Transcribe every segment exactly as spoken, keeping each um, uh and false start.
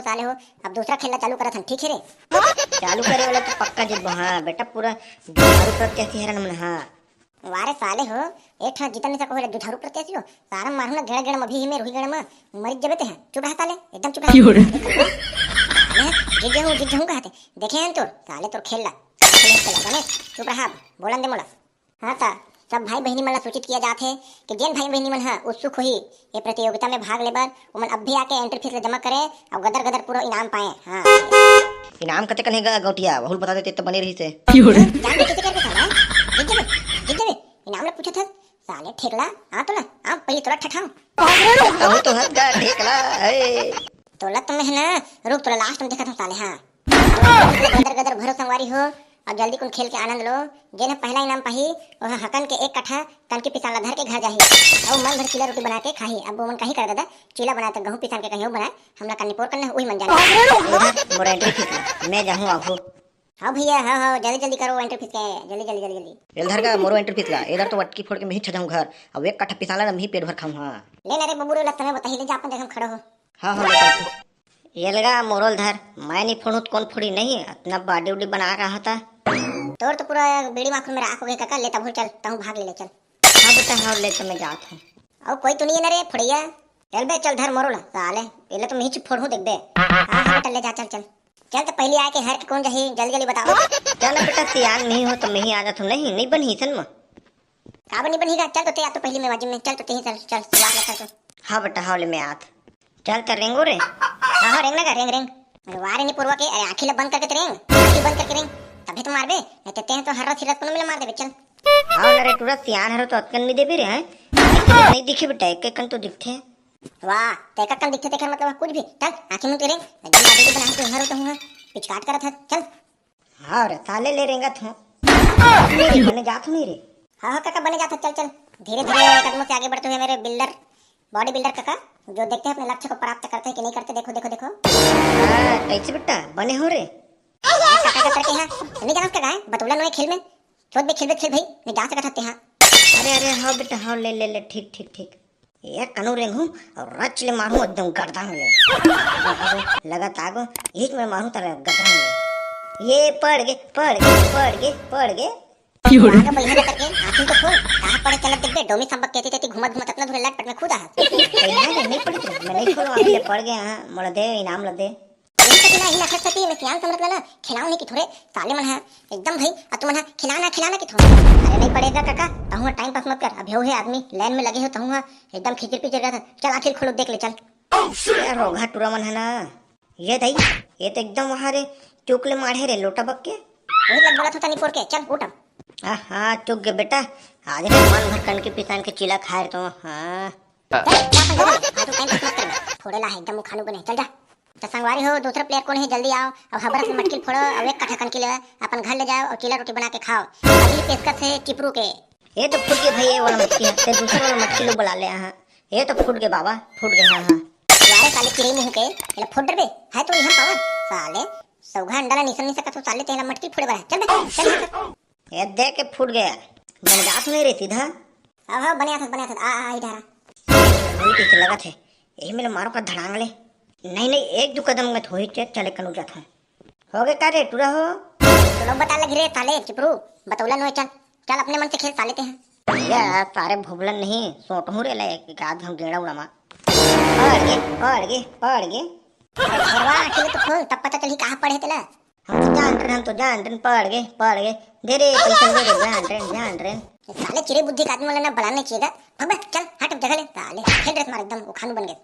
साले हो, अब दूसरा खेलना चालू करत हन, ठीक है रे? चालू करे वाला तो पक्का जीतबो, हाँ बेटा, पूरा जुझारू प्रत्याशी हरन मन, हाँ। वारे साले हो, एक ठन जीतन नहीं सको, जुझारू प्रत्याशी हो। सारा मारू ना गेड़ा गेड़ा में, अभी ही में रोही गेड़ा में मर जबे ते हैं। चुप रहा साले, एकदम चुप रहा। जीत जाऊँ, जीत जाऊँ कहते, देखे हैं तोर साले, तोर खेल ला। चुप रहा, बोलन दे मोला। हाँ त, सब भाई बहिनी मन ला सूचित किया जात हे कि जेन भाई बहिनी मन ह उत्सुक होही ये प्रतियोगिता में भाग लेबर, ओमन अभी आके entry fees ला जमा करे अउ गदर गदर पूरा इनाम पाए। हाँ। इनाम कते कन हे ग गौटिया, वहू ल बता देते त बने रहिस हे। जान दे, कइसे करके साला, जीत जबे, जीत जबे। इनाम ला पूछत हस साले, ठेकला, आ तोला, आ पहले तोला ठठाऊं। कहूँ तो हस ग ठेकला, ए। तोला तो मैं है ना, रुक, तोला last में देखत हूँ साले, हाँ। गदर गदर भरो संगवारी हो, अब जल्दी कुन खेल के आनंद लो। जेन ह पहला इनाम पाही, ओह हकन के एक कट्ठा कनकी पिसान ला धर के घर जाही, अउ मन भर चीला रोटी बना के खाही। अब ओमन कहीं कर दादा, चीला बनाए त गहूं पिसान के कहीं बनाए, हमला कन्नी पोर करना है, उही मन जाने। ए धर मोर entry fees ला, मैं जाहूं आघू। हाँ भैया, हाँ, हाँ, जल्दी जल्दी करो entry fees के, जल्दी जल्दी जल्दी जल्दी। ए ल धर गा मोरो entry fees ला, ए दर तो वटकी फोड़ के मैं ही छजाहूं घर, अब एक कट्ठा पिसान ला मैं ही पेट भर खाऊं, हाँ। ले ना रे बबू रे, लत में बताही, ले जा अपन जगह में खड़ो हो। हाँ, हाँ, ले जा। ये ल गा मोरो ल धर, मैं नहीं फोड़ूं त कोन फोड़ी नहीं, अतना body उडी बना रहा था। तोर तो पूरा बीड़ी माखुर में राख हो गए काका, ले तभो चल, तहूँ भाग ले, ले चल। हाँ बेटा, हाँ, ले तो मैं जात हूँ। अउ कोई तो नहीं है ना रे फोड़िया? चल बे, चल धर मोरो ला, साले, ये ले तो मैं ही फोड़ूं, देख बे। हाँ, हाँ बेटा, ले जा, चल, चल। चल तो पहली आके हर के कोन जाही, जल्दी जल्दी बताओ। चल ना बेटा, सियान नहीं हो तो मैं ही आ जात हूँ, नहीं, नहीं बनही सन में। का बनी बनही गा? चल तो ते आ तो पहली में बाजी में, चल तो ते ही चल, चल, शुरुआत में चल तू। हाँ बेटा, हाँ ले मैं आत। चल त रेंगो रे। हाँ, हाँ, रेंग ना गा, रेंग, रेंग। अरे वाह रे निपुरवा के, अरे आँखी ला बंद करके ते रेंग, आँखी बंद करके रेंग, तभे तो मारबे, नहीं ते ते तो हर्रा सिर्रा कोनो में ला मार देबे, चल। हाँ ना रे टूरा, सियान हरो तो अतकन नहीं देबे रे, हैं? नहीं दिखे बेटा, एक एक कन तो दिखथे। वाह, ते एक एक कन दिखथे, तेकर मतलब कुछ भी। चल, आँखी मुंद के रेंग, एकदम body बना के हरो तो हूँ, पिचकाट करत है, चल। हाँ रे, साले ले रेंगत हूँ। बने जात हूँ नहीं रे। हाँ, हाँ, काका, बने जात हस, चल, चल। धीरे, धीरे कदमों से आगे बढ़ते हुए मेरे builder, body builder काका, जो देखते हैं अपने लक्ष्य को प्राप्त करते हैं कि नहीं करते, देखो, देखो, देखो। हाँ, कैसे बेटा, बने हो रे? काका, काका करके यहाँ, नहीं जानस का गाय, बतौला नोए खेल में। छोड़ बे, खेल बे, खेल भाई, नहीं जा सकत हते हाँ। अरे, अरे, हाँ बेटा, हाँ, ले, ले, ले, ठीक, ठीक, ठीक। ये कनु रेंगू अउ रच ले मारू एकदम गर्दन ले। लगत आगो, एक में मारू तारे गर्दन ले। ये पड़ गे, पड़ गे, पड़ गे, पड़ गे। क्यों रे? आगे बढ़िया करके आँखी तो खोल, कहाँ पड़े चलत देखबे, डोमी संबक कहती तेती घूमत घूमत अतना दूर लटपट में खुद आ। ए, नहीं, नहीं, नहीं पड़ी, मैं नहीं खोलूँ, अभी ले पड़ गया, हाँ, मोला दे, इनाम ला दे। यही तो बिना ही नखत सती में सियान समरत ला ना, खिलाओ नहीं कि थोड़े साले मन है, एकदम भाई, अब तुमन ह खिलाना, खिलाना कि थोड़ा। अरे नहीं पड़ेगा काका, तहूँ time pass मत कर। अब हो हे आदमी, line में लगे हो तहूँ ह, एकदम खिचर पिचर गया था। चल आँखी खोलो, देख ले, चल। यार रोगहा टूरा मन है ना, ये दई, ये तो एकदम वहाँ रे, चुक ले माढ़े रे, लोटा बक के। वही लग बोला था तनी पोर के, चल उठ अब। हाँ, हाँ, चुक गे बेटा, आज रे मन भर कनकी पिसान के चीला खाए तो, हाँ। चल, जा अपन घर ले, फालतू time pass मत कर। फोड़े ला है, एकदम उखानू बने, चल जा। त संगवारी हो, दूसरा player कोन हे, जल्दी आओ। अब हबरत ले मटकी ल फोड़ो, अब एक कट्ठा कनकी ले अपन घर ले जाओ अउ चीला रोटी बना के खाओ। अगली पेशकश हे चिपरू के। ये तो फूट गे भाई, ये वाला मटकी हे, ते दूसरा वाला मटकी लो बुला ले, हाँ। ये तो फूट गे बाबा, फूट गे, हाँ, हाँ। वारे साले चिरई मुंह के, एला फोड़ डरबे, है तो इहन पावर। साले, सौघा अंडा ला निसन नहीं सकत हो, साले तेला मटकी फोड़े बर है। चल बे, चल यहाँ से। ये दे के फूट गया। बन जात नहीं रे सीधा। हाँ, हाँ, बने आथत, बने आथत। आ, आ, आ, इधर आ। वही पीछे लगत है। यही मेरे मारो का धड़ांग ले। नहीं, नहीं, एक दो कदम में थोड़ी चल, चले कनु जात हूँ। हो गए का रे, टूरा हो? तो लोग बता लगी रे, साले, चिपरू। बतौला नोए, चल। चल, अपने मन से खेल, साले ते हैं। या, सारे भोबलन नहीं, सोट हूँ रे, ले, एक आध हम गेड़ा उड़ा मा। पड़ गे, पड़ गे, पड़ गे। अरे, घरवा आके तो खोल, तब पता चली कहाँ पड़े तेला। हम तो जान रहे, हम तो जान रहे, पड़ गे, पड़ गे। दे रे, पैसा दे रे, जान रहे, जान रहे। ये साले चिरे बुद्धि के आदमी वाला ना बलाने चाहिए था। भाग बे, चल, हट अब जगह ले, साले। खेल ड्रेस मार एकदम, वो खानू बन गए।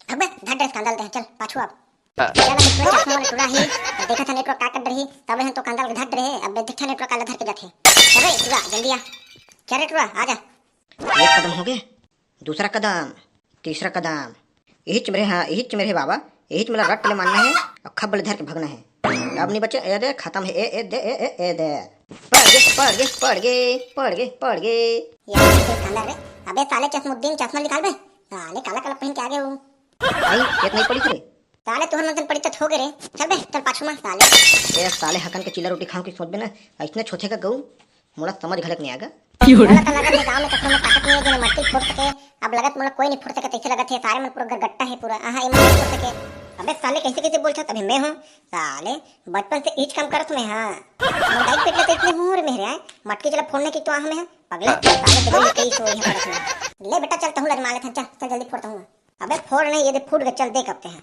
भाग बे, धर ड्रेस कांदा लेते हैं, चल, पाछू आप। चल, अब इसमें चश्मा वाला टूरा ही, देखा था नेटवर्क का कर रही, तब हम तो कांदा धर रहे, अब देख था नेटवर्क काला धर के जाते हैं। चल रे, टूरा, जल्दी आ। चल रे, टूरा, आ जा। एक कदम हो गए, दूसरा कदम, तीसरा कदम। यही चिमरे, हाँ, यही चिमरे बाबा, यही चिमरा रट ले मारना है और खब्बल धर के भगना है। अब नहीं बचे, ए दे, खत्म है, ए, ए दे, ए, ए, ए दे। पड़ गे, पड़ गे, पड़ गे, पड़ गे, पड़ गे। ये तो कांदा रे। अबे साले चश्मुद्दीन, चश्मा निकाल बे। साले काला काला पहन के आ गए वो। भाई, ये तो नहीं पड़ी रे। साले तुहर नजर पड़ी तो हो गए रे। चल बे, चल पाछू मा साले। ए साले हकन के चीला रोटी खाऊं की सोच बे ना, ऐसने छोथे का गऊ। मोला समझ घलक नहीं आगा। मोला तो लगत है गांव में कखरो में ताकत नहीं है, जेने मटकी फोड़ सके। अब लगत मोला कोई नहीं फोड़ सके, तैसे लगत है सारे मन पूरा गरगट्टा है पूरा। आहा, ये मन नहीं फोड़ सके। अबे साले, कैसे कैसे बोलथस? अभी मैं हूँ साले, बचपन से इच काम करत मैं। हाँ, मोटाई पेट ले तो इतने हूँ रे मेरे, आए मटकी चला फोड़ने की तो आह में है पगला। साले देखो, ये कई सो यहाँ पड़त में। ले बेटा, चल तहूँ लजमा लेथन, चल चल जल्दी फोड़ तहूँ। अबे फोड़ नहीं, ये दे फूट गए, चल देख अब ते हैं।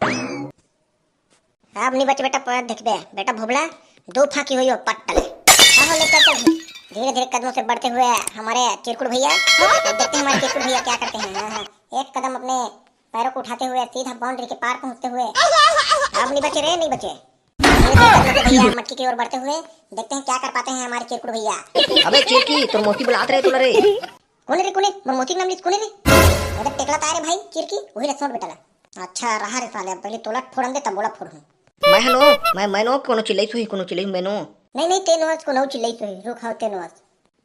अब नहीं बचे बेटा, पर देख बे बेटा भोबला, दो फांकी होई हो पट्टले। हाँ, हाँ, ले चल चल, धीरे धीरे कदमों से बढ़ते हुए हमारे चिरकुट भैया। अब देखते हैं हमारे चिरकुट भैया क्या करते हैं। हाँ, हाँ, एक कदम अपने पैरों को उठाते हुए सीधा बाउंड्री के पार पहुंचते हुए। अब नहीं बचे रे, नहीं बचे। धीरे धीरे कदमों से भैया मटकी की ओर बढ़ते हुए देखते हैं क्या कर पाते हैं हमारे चिरकुट भैया। अबे चिरकी, तोर मौसी बुलात रहे तोला रे। कोने रे, कोने? मोर मौसी के नाम लिस कोने रे? वो तो टेकला तारे भाई चिरकी, वही ला छोड़ बेटा ला। अच्छा रहा रे साले, अब पहले तोला फोड़न दे, तब बोला फोड़हूँ। मैं हनो, मैं, मैं नो, कोनो चिल्लई सोही, कोनो चिल्लई मैं नो। नहीं नहीं, ते नोस कोनो चिल्लई सोही, रुक, हाँ ते नोस।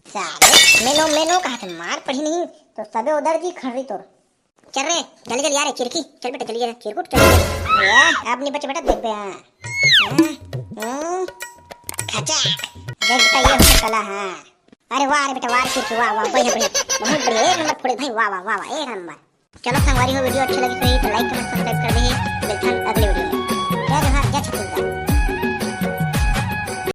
साले, मैं नो, मैं नो कहा थे, मार पड़ी नहीं तो सबे उधर जी खड़ी तोर। चल रे, जल्दी चल यार, चिरकी, चल बेटा, जल्दी चल, चिरकुट, चल। ए, अब नहीं बचे बेटा, देख बे, हाँ। हाँ, हम्म, खचाक। देख बेटा, ये होता कला, हाँ। अरे वाह रे बेटा, वाह रे चिरकी, वाह, वाह, बढ़िया, बढ़िया, बहुत बढ़िया, एक नंबर फोड़े भाई, वाह, वाह, वाह, वाह, एक नंबर। चलो संगवारी हो, वीडियो अच्छा लगी तो लाइक, कमेंट, सब्सक्राइब कर दे। मिलथन अगले वीडियो में। जय जोहार, जय छत्तीसगढ़।